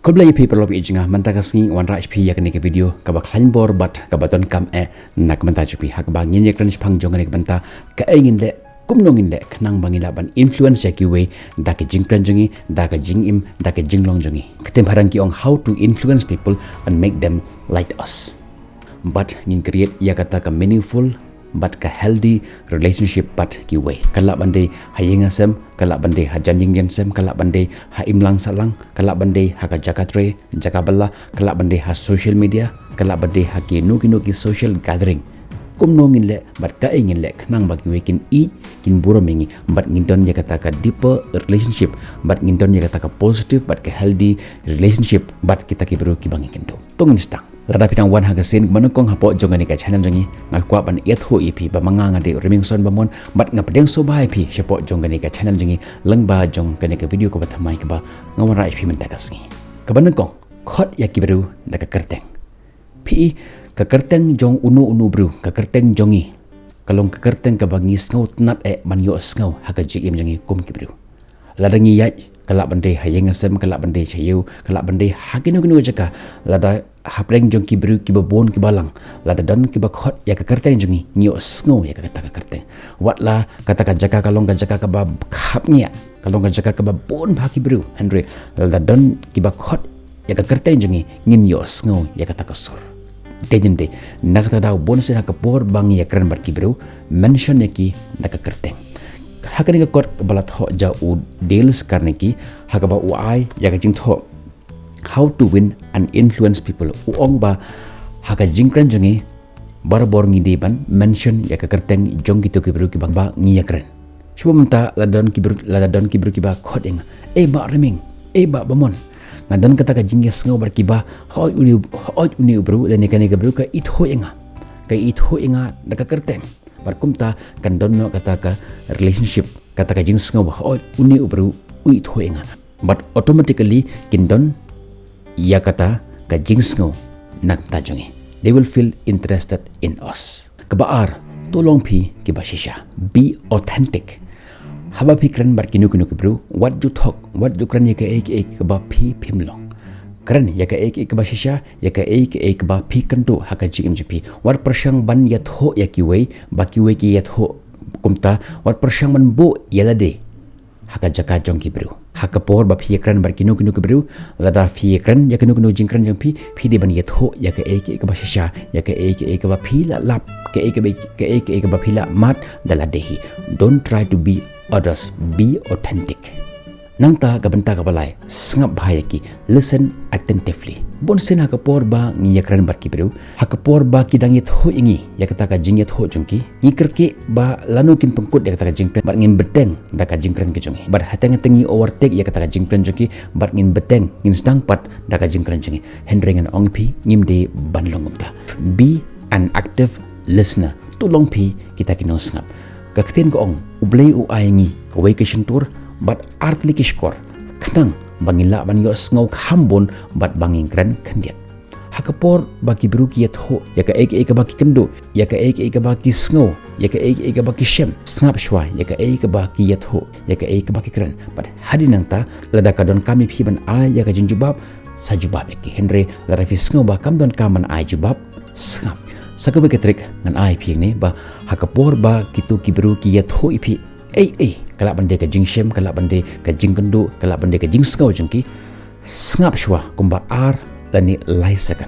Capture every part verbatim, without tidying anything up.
Khublei ïa phi paralok ïa jnga, mynta ka sngi wanrah ïa phi ïa kane ka video kaba khlaiñ bor bad kaba donkam eh na ka bynta jong phi, ha kaba ngin ïakren shaphang jong kane ka bynta, kaei ngin leh, kumno ngin leh khnang ba ngin lah ban influence ïa kiwei da ka jingkren jong ngi, da ka jingim, da ka jinglong jong ngi. Ka ktien phareng ki ong, how to influence people and make them like us. Bad ngin create ïa kata ka meaningful bad ka healthy relationship bad kiwei. Ka lah ban dei ha ïing ha sem, ka lah ban dei ha jan ïing jan sem, ka lah ban dei ha imlang sahlang, ka lah ban dei ha ka jaka trei, jaka bylla, ka lah ban dei ha social media, ka lah ban dei ha kino kino ki social gathering. Kumno ngin leh bad kaei ngin leh khnang ba kiwei kin ïeit, kin burom ïa ngi, bad ngin don ïa kata ka deeper relationship, bad ngin don ïa kata ka positive bad ka healthy relationship bad kita ki briew kiba ngi kynduh. To ngin sdang. Lada phi dang wan ha ka sien kaba nyngkong hapoh jong kane ka channel jong ngi, nga kwah ban ïathuh ïa phi ba ma nga nga dei u Rimingson Bamon, bad nga pdiang sngewbha ïa phi shapoh jong kane ka channel jong ngi, lyngba jong kane ka video kaba thymmai kaba nga wanrah ïa phi mynta ka sngi. Kaba nyngkong, khot ïa ki briew da ka kyrteng. Phi i, ka kyrteng jong uno uno u briew, ka kyrteng jong ngi, ka long ka kyrteng kaba ngi sngewtynnad eh ban ïohsngew ha ka jingim jong ngi kum ki briew. Lada ngi ïaid, ka lah ban dei ha ïing ha sem, ka lah ban dei sha ïew, ka lah ban dei ha kino kino jaka, lada hapdeng jong ki briew kiba bun kiba lang, lada don kiba khot ïa ka kyrteng jong ngi, ngi ïohsngew ïa kata ka kyrteng. Wat la kata ka jaka ka long ka jaka kaba khapngiah, ka long ka jaka kaba bun bha ki briew, hynrei lada don kiba khot ïa ka kyrteng jong ngi, ngin ïohsngew ïa kata ka sur. Dei dei dei, na kata ka daw bunsien ha ka por ba ngi ïakren bad ki briew, mention ïa ki da ka kyrteng. Ha kane ka kot kaba la thoh da u Dale Carnegie, ha kaba u ai ïa ka jingthoh How to Win and Influence People, u ong ba ha ka jingkren jong ngi, barabor ngi dei ban mention ïa ka kyrteng jong kito ki briew kiba ngi ïakren. Shuwa mynta lada don ki briew, lada don ki briew kiba khot ïa nga, "Eh Bah Riming, eh Bah Bamon, nga don kata ka jingïasngew bad ki Bah, hooid une, hooid une u briew lane kane ka briew ka ithuh ïa nga, ka ithuh ïa nga da ka kyrteng." Bad kumta kan don noh kata ka relationship, kata ka jingsngew ba hooid une u briew u ithuh ïa nga. Bad automatically kin don ïa kata ka jingsngew na ka bynta jong ngi. They will feel interested in us. Kaba ar, to long phi kiba shisha. Be authentic. Haba phi kren bad kino kino ki briew, wat ju thok, wat ju kren ïa kaei kaei kaba phi phim long. Kren ïa kaei kaei kaba shisha, ïa kaei kaei kaba phi kynduh ha ka jingim jong phi. Wat pyrshang ban ïathuh ïa kiwei ba kiwei ki ïathuh kumta, wat pyrshang ban buh ïa lade ha ka jaka jong ki briew. Ha ka por ba phi ïakren bad kino kino ki briew, lada phi ïakren ïa kino kino jingkren jong phi, phi dei ban ïathuh ïa kaei kaei kaba shisha, ïa kaei kaei kaba phi la lap, kaei kaei, kaei kaei kaba phi la mad da lade hi. Don't try to be others, be authentic. Nangta ka bynta kaba lai, sngap bha ïa ki, listen attentively. Bunsien ha ka por ba ngi ïakren bad ki briew, ha ka por ba ki dang ïathuh ïa ngi ïa kata ka jingïathuh jong ki, ngi kyrkieh ba lano kin pynkut ïa kata ka jingkren, bad ngin bteng da ka jingkren ka jong ngi. Bad hateng hateng ngi overtake ïa kata ka jingkren jong ki, bad ngin bteng, ngin sdang pat da ka jingkren jong ngi. Hynrei ngan ong ïa phi, ngim dei ban long kumta. Be an active listener. To long phi kita ki nongsngap. Ka ktien ka ong, U Blei u ai ngi kawei ka shyntur bad artylli ki shkor, khnang ba ngin lah ban ïohsngew kham bun bad ba ngin kren khyndiat. Ha ka por ba ki briew ki ïathuh ïa kaei kaei kaba ki kynduh, ïa kaei kaei kaba ki sngew, ïa kaei kaei kaba ki shem, sngap shuwa ïa kaei kaba ki ïathuh, ïa kaei kaba ki kren. Bad hadien nangta, lada ka donkam ïa phi ban ai ïa ka jingjubab, sa jubab ïa ki. Hynrei lada phi sngew ba kam donkam ban ai jubab, sngap. Sa kawei ka trick ngan ai ïa phi ne ba ha ka por ba kito ki briew ki ïathuh ïa phi ei ei, ka lah ban dei ka jingshem, ka lah ban dei ka jingkynduh, ka lah ban dei ka jingsngew jong ki, sngap shuwa kumba ar lane lai second.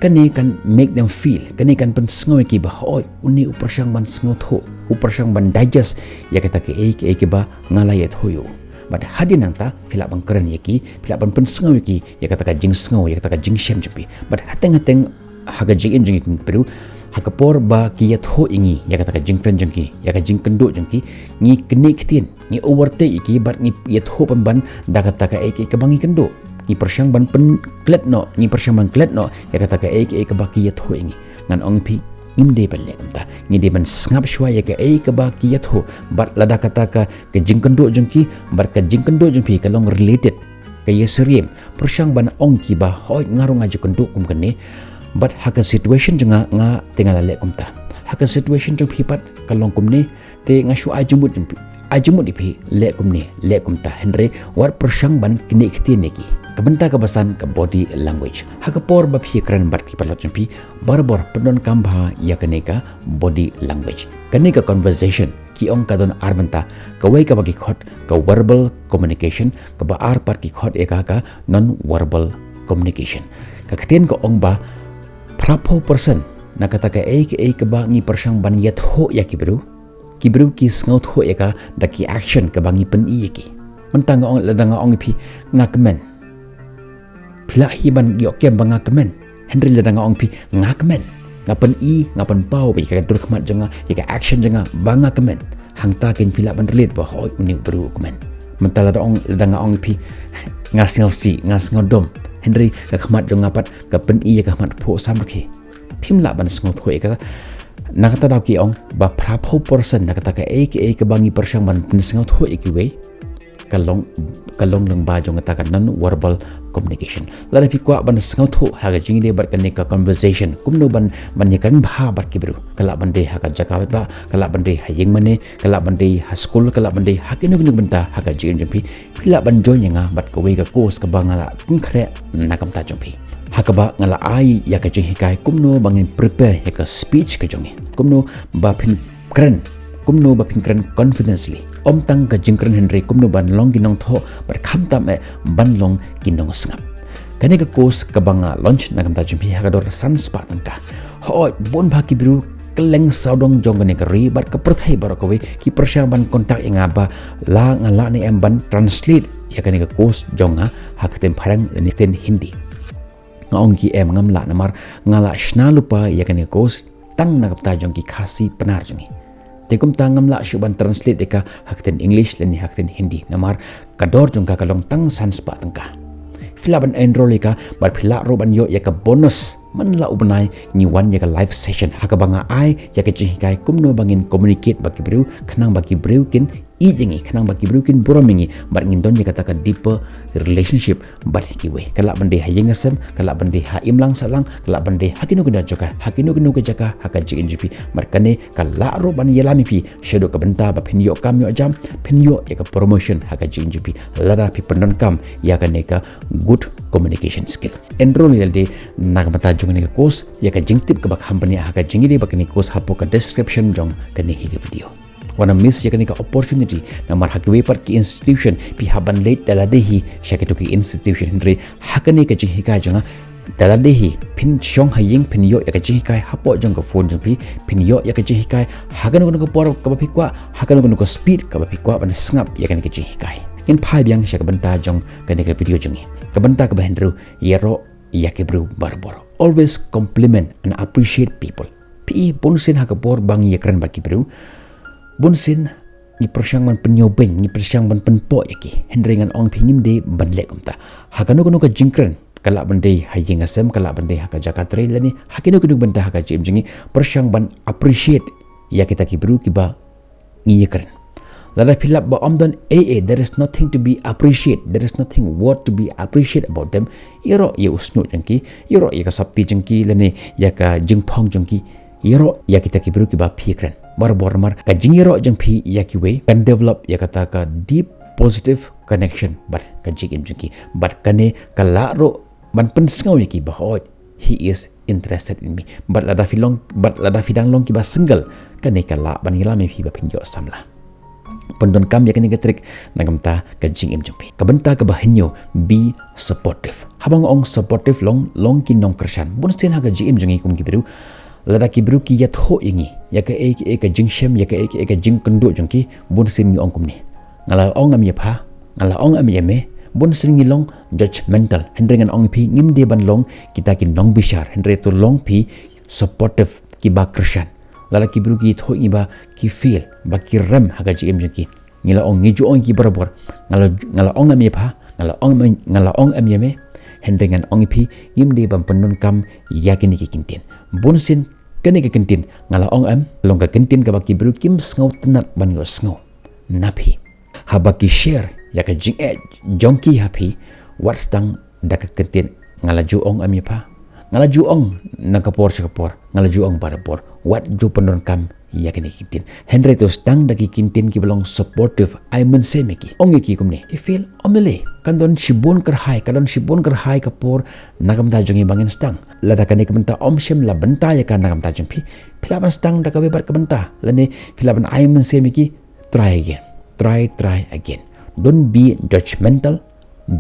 Kane kan make them feel, kane kan pynsngew ïa ki ba hooid une u pyrshang ban sngewthuh, u pyrshang ban digest ïa kata kaei kaei kaba nga la ïathuh ïa u. Bad hadien nangta phi lah ban kren ïa ki, phi lah ban pynsngew ïa ki ïa kata ka jingsngew, ïa kata ka jingshem jong phi. Bad hateng hateng ha ka jingim jong ngi kum ki briew, ha ka por ba ki ïathuh ïa ngi ïa kata ka jingkren jong ki, ïa ka jingkynduh jong ki, ngi knieh ktien, ngi overtake ïa ki bad ngi ïathuh pynban da kata kaei kaei kaba ngi kynduh. Ngi pyrshang ban pynklet noh, ngi pyrshang ban klet noh ïa kata kaei kaei kaba ki ïathuh ïa ngi. Ngan ong ïa phi, ngim dei ban leh kumta. Ngi dei ban sngap shuwa ïa kaei kaba ki ïathuh. Bad lada kata ka, ka jingkynduh jong ki bad ka jingkynduh jong phi ka long related, ka ïasyriem, pyrshang ban ong ïa ki ba hooid nga ruh nga ju kynduh kum kane. Bad ha ka situation jong nga, nga te nga la leh kumta. Ha ka situation jong phi pat ka long kumne, te nga shu ai jingmut jong phi, ai jingmut ïa phi, leh kumne, leh kumta. Hynrei wat pyrshang ban knieh ktien ïa ki. Ka bynta kaba san, ka body language. Ha ka por ba phi kren bad ki paralok jong phi, barabor pyndonkam bha ïa kane ka body language. Kane ka conversation, ki ong ka don ar bynta, kawei kaba ki khot ka verbal communication, kaba ar pat ki khot ïa ka ka non verbal communication. Ka ktien ka ong ba phra phew percent na kata kaei kaei kaba ngi pyrshang ban ïathuh ïa ki briew, ki briew ki sngewthuh ïa ka da ki action kaba ngi pyni ïa ki. Mynta nga ong, lada nga ong ïa phi nga kmen, phi lah hi ban ïoh kem ba nga kmen. Hynrei lada nga ong ïa phi nga kmen, nga pyni, nga pynpaw ba ïa ka dur khmat jong nga, ïa ka action jong nga ba nga kmen, hangta kein phi lah ban relate ba hooid une u briew u kmen. Mynta lada ong, lada nga ong ïa phi nga sngewsih, nga sngewdom, hynrei ka khmat jong nga pat ka pyni ïa ka khmat phuh samrkhie, phim lah ban sngewthuh ïa ka. Na kata daw ki ong ba phra phew percent na kata kaei kaei kaba ngi pyrshang ban pynsngewthuh ïa kiwei, ka long, ka long lyngba jong kata ka non verbal communication. Lada phi kwah ban sngewthuh ha ka jingïadei bad kane ka conversation, kumno ban, ban ïakren bha bad ki briew, ka lah ban dei ha ka jaka paidbah, ka lah ban dei ha ïing mane, ka lah ban dei ha skul, ka lah ban dei ha kino kino bynta ha ka jingim jong phi, phi lah ban join ïa nga bad kawei ka course kaba nga la pynkhreh na ka bynta jong phi, ha kaba nga la ai ïa ka jinghikai kumno ba ngin prepare ïa ka speech ka jong ngi, kumno ba phin kren, kumno ba phin kren confidently, ym tang ka jingkren hynrei kumno ban long ki nongthoh bad khamtam eh ban long ki nongsngap. Kane ka course kaba nga launch na ka bynta jong phi ha ka dor san spah tyngka. Hooid, bun bha ki briew kylleng sawdong jong kane ka ri bad ka pyrthei baroh kawei ki pyrshang ban contact ïa nga ba la nga lah ne em ban translate ïa kane ka course jong nga ha ka ktien phareng lane ktien Hindi. Nga ong ïa ki em, ngam lah namar nga la shna lypa ïa kane ka course tang na ka bynta jong ki Khasi Pnar jong ngi. Te kumta ngam lah shuh ban translate ïa ka ha ka ktien English lane ha ka ktien Hindi namar ka dor jong ka ka long tang san spah tyngka. Phi lah ban enroll ïa ka bad phi lah ruh ban ïoh ïa ka bonus man la u bnai ngi wan ïa ka live session ha kaba nga ai ïa ka jinghikai kumno ba ngin communicate bad ki briew khnang ba ki briew kin ïeit ïa ngi, khnang ba ki briew kin burom ïa ngi bad ngin don ïa kata ka deeper relationship bad kiwei. Ka lah ban dei ha ïing ha sem, ka lah ban dei ha imlang sahlang, ka lah ban dei ha kino kino jaka, ha kino kino ka jaka ha ka jingim jong phi. Bad kane ka lah ruh ban ïalam ïa phi shaduh ka bynta ba phin ïoh kam ïoh jam, phin ïoh ïa ka promotion ha ka jingim jong phi lada phi pyndonkam ïa kane ka good communication skill. Enroll ïa lade na ka bynta jong kane ka course, ïa ka jingtip kaba kham bniah ha ka jingïadei bad kane ka course hapoh ka description jong kane hi ka video. Wat nym miss ïa kane ka opportunity namar ha kiwei pat ki institution phi hap ban leit da lade hi sha kito ki institution, hynrei ha kane ka jinghikai jong nga da lade hi phin shong ha ïing phin ïoh ïa ka jinghikai hapoh jong ka phone jong phi, phin ïoh ïa ka jinghikai ha kano kano ka por kaba phi kwah, ha kano kano ka speed kaba phi kwah ban sngap ïa kane ka jinghikai. Ngin phai biang sha ka bynta jong kane ka video jong ngi. Ka bynta kaba hynriew, ïaroh ïa ki briew barabor. Always compliment and appreciate people. Phi i, bunsien ha ka por ba ngi ïakren bad ki briew, bunsien ngi pyrshang ban pynïoh beiñ, ngi pyrshang ban pynpoh ïa ki. Hynrei ngan ong ïa phi ngim dei ban leh kumta. Ha kano kano ka jingkren, ka lah ban dei ha ïing ha sem, ka lah ban dei ha ka jaka trei lane ha kino kino bynta ha ka jingim jong ngi, pyrshang ban appreciate ïa kita ki briew kiba ngi ïakren. Lada phi lap ba ym don ei ei, there is nothing to be appreciate, there is nothing worth to be appreciate about them. Ïaroh ïa u snuh jong ki, ïaroh ïa ka sopti jong ki lane ïa ka jingphong jong ki. Ïaroh ïa kita ki briew kiba phi ïakren. Barabor namar ka jingïaroh jong phi ïa kiwei kan develop ïa kata ka deep positive connection bad ka jingim jong ki. Bad kane ka lah ruh ban pynsngew ïa ki ba hooid, he is interested in me. Bad lada phi long, bad lada phi dang long kiba single, kane ka lah ban ïalam ïa phi ba phin ïoh samla. Pyndonkam ïa kane ka trick na ka bynta ka jingim jong phi. Ka bynta kaba hynñiew, be supportive. Haba nga ong supportive, long, long ki nongkyrshan. Bunsien ha ka jingim jong ngi kum ki briew, lada ki briew ki ïathuh ïa ngi ïa kaei kaei ka jingshem, ïa kaei kaei ka jingkynduh jong ki, bunsien ngi ong kumne: nga la ong em ïa pha, nga la ong em ïa me. Bunsien ngi long judgmental. Hynrei ngan ong ïa phi, ngim dei ban long kita ki nongbishar, hynrei to long phi supportive, kiba kyrshan. Lada ki briew ki ïathuh ïa ngi ba ki fail, ba ki rem ha ka jingim jong ki, ngi la ong, ngi ju ong ïa ki barabor: nga la, nga la ong em ïa pha, nga la ong em, nga la ong em ïa me. Hynrei ngan ong ïa phi, ngim dei ban pyndonkam ïa kine ki kyntien. Bunsien kane ka kyntien nga la ong em long ka kyntien kaba ki briew kim sngewtynnat ban ïohsngew na phi. Haba ki share ïa ka jingeh jong ki ha phi, wat sdang da ka kyntien: nga la ju ong em ïa pha, nga la ju ong na ka por sha ka por, nga la ju ong barabor. Wat ju pyndonkam ïa kine ki ktien. Hynrei to sdang da ki ktien kiba long supportive, ai mynsiem ïa ki. Ong ïa ki kumne, phi feel ym lei lei, kan don shibun kyrhai, ka don shibun kyrhai ka por na ka bynta jong ngi ba ngin sdang. Lada kane ka bynta ym shym la bynta ïa ka na ka bynta jong phi, phi lah ban sdang da kawei pat ka bynta. Lane phi lah ban ai mynsiem ïa ki, try again. Try, try again. Don't be judgmental,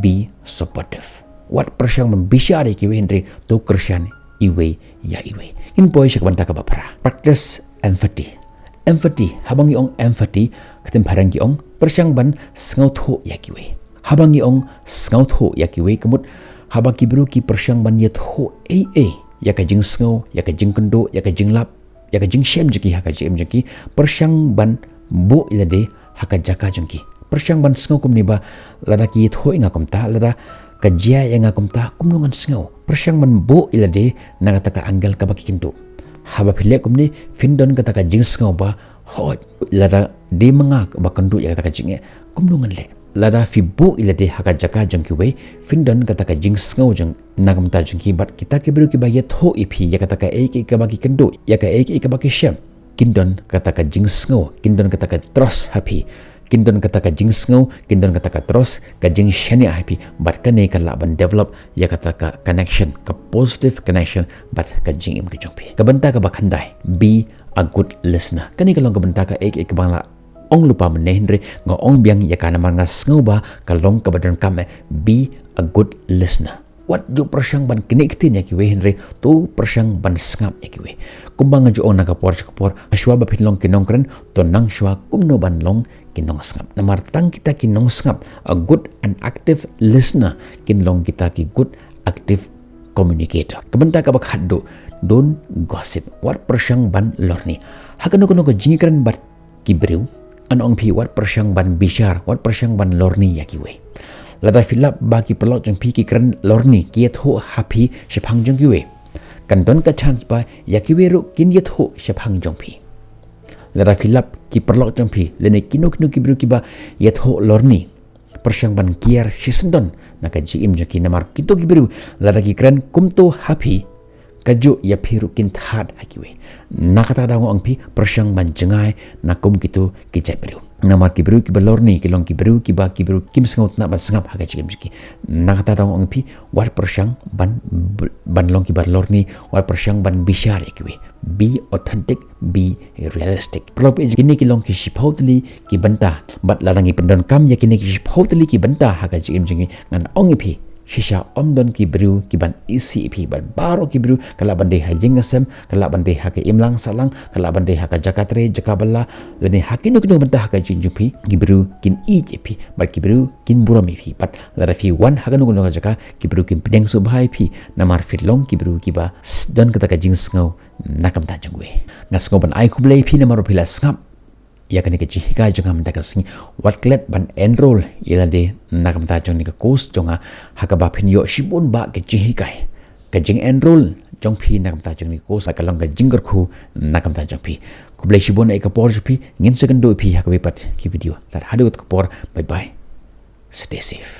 be supportive. Wat pyrshang ban bishar ïa kiwei hynrei to kyrshan iwei ïa iwei. Ngin poi sha ka bynta kaba phra. Practice empathy. Empathy, haba ngi ong empathy, ka ktien phareng ki ong pyrshang ban sngewthuh ïa kiwei. Haba ngi ong sngewthuh ïa kiwei, ka mut haba ki briew ki pyrshang ban ïathuh ei ei ïa ka jingsngew, ïa ka jingkynduh, ïa ka jinglap, ïa ka jingshem jong ki ha ka jingim jong ki, pyrshang ban buh ïa lade ha ka jaka jong ki. Pyrshang ban sngew kumne ba lada ki ïathuh ïa nga kumta, lada ka jia ïa nga kumta, kumno ngan sngew. Pyrshang ban buh ïa lade na kata ka angle kaba ki kynduh. Haba phi leh kumne, phin don kata ka jingsngew ba, hooid, lada dei ma nga ba kynduh ïa kata ka jingeh, kumno ngan leh. Lada phi buh ïa lade ha ka jaka jong kiwei, phin don kata ka jingsngew jong na ka bynta jong ki, bad kita ki briew kiba ïathuh ïa phi ïa kata kaei kaei kaba ki kynduh, ïa kaei kaei kaba ki shem, kin don kata ka jingsngew, kin don kata ka trust ha phi, kin don kata ka jingsngew, kin don kata ka trust, ka jingshaniah ha phi, bad kane ka lah ban develop ïa kata ka connection, ka positive connection bad ka jingim ka jong phi. Ka bynta kaba khyndai, be a good listener. Kane ka long ka bynta kaei kaei kaba nga la ong lypa mynne, hynrei nga ong biang ïa ka namar nga sngew ba ka long kaba donkam eh, be a good listener. Wat ju pyrshang ban knieh ktien ïa kiwei hynrei to pyrshang ban sngap ïa kiwei. Kumba nga ju ong na ka por sha ka por, hashwa ba phin long ki nongkren, to nang shuwa kumno ban long ki nongsngap. Namar tang kita ki nongsngap, a good and active listener, kin long kita ki good active communicator. Ka bynta kaba khatduh, don't gossip. Wat pyrshang ban lorni. Ha kano kano ka jingkren bad ki briew, ngan ong phi wat pyrshang ban bishar, wat pyrshang ban lorni ïa kiwei. Lada phi lap ba ki paralok jong phi ki kren lorni, ki ïathuh ha phi shaphang jong kiwei, kan don ka chance ba ïa kiwei ruh kin ïathuh shaphang jong phi. Lada phi lap ki paralok jong phi lane kino kino ki briew kiba ïathuh lorni, pyrshang ban kiar shisyndon na ka jingim jong ki, namar kito ki briew lada ki kren kumto ha phi, kajuh ïa phi ruh kin thad ha kiwei. Na kata ka daw nga ong phi, pyrshang ban jngai na kum kito ki jait briew. Namar ki briew kiba lorni ki long ki briew kiba, ki briew kim sngewtynnad ban sngap ha ka jingim jong ki. Na kata ka daw nga ong phi, wat pyrshang ban, ban long kiba lorni, wat pyrshang ban bishar ïa kiwei. Be authentic, be realistic. Paralok, kine ki long ki shiphew tylli ki bynta. Bad lada ngi pyndonkam ïa kine ki shiphew tylli ki bynta ha ka jingim jong ngi, ngan ong ïa phi, shisha ym don ki briew kiban isih ïa phi. Bad baroh ki briew, ka lah ban dei ha ïing ha sem, ka lah ban dei ha ka imlang sahlang, ka lah ban dei ha ka jaka trei, jaka bylla, lane ha kino kino bynta ha ka jingim jong phi, ki briew kin ïeit ïa phi, bad ki briew kin burom ïa phi. Bad lada phi wan ha kano kano ka jaka, ki briew kin pdiang sngewbha ïa phi, namar phi long ki briew kiba s-, don kata ka jingsngew na ka bynta jong kiwei. Nga sngew ban ai khublei ïa phi namar ba phi la sngap ïa kane ka jinghikai jong nga mynta ka sngi. Wat klet ban enrol ïa lade na ka bynta jong kane ka course jong nga, ha kaba phin ïoh shibun bah ka jinghikai. Ka jing-enrol jong phi na ka bynta jong kane ka course ka long ka jingkyrkhu na ka bynta jong phi. Khublei shibun ïa ka por jong phi, ngin sa ïakynduh ïa phi ha kawei pat ki video. Tad haduh kata ka por, bye bye. Stay safe.